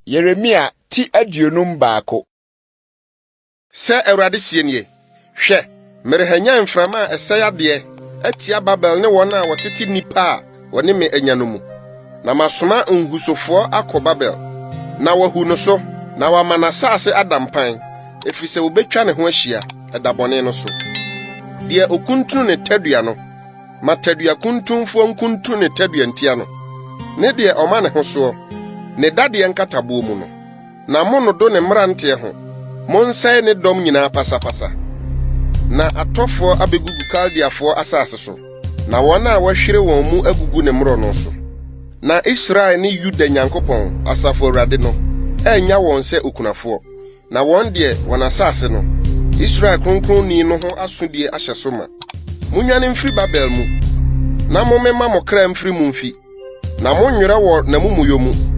Yeremia ti 51. Sɛ Awurade seɛ nie, Hwɛ, merehanyan mframa a ɛsɛe adeɛ atia Babel ne wɔn a wɔtete nnipa a wɔne me anya no mu, na masoma nhusofoɔ akɔ Babel, na wɔahu no so, na wɔama n'asase ada mpan, ɛfiri sɛ wɔbɛtwa ne ho ahyia, ɛda bɔne no so. Deɛ ɔkuntunu ne tadua no, Ma tadua kuntumfoɔ nkuntun ne tadua ntia no, ne deɛ ɔma ne ho soɔ, ne dadeɛ nkataboɔ mu no. Na monnodo ne mmeranteɛ ho, monsɛe ne dɔm nyinaa pasapasa. Na atɔfoɔ abɛgugu Kaldeafoɔ asase so, na wɔn a wɔahwire wɔn mu agugu ne mmorɔno so. Na Israel ne Yuda Nyankopɔn, Asafo Awurade no, annya wɔn sɛ okunafoɔ. Na wɔn deɛ, wɔn asase no, Israel Kronkronni no ho asodie ahyɛ so ma. Monnwane mfiri Babel mu, na mommema mo kra mfiri mu mfi, na monnwerɛ wɔ n'amumuyɔ mu.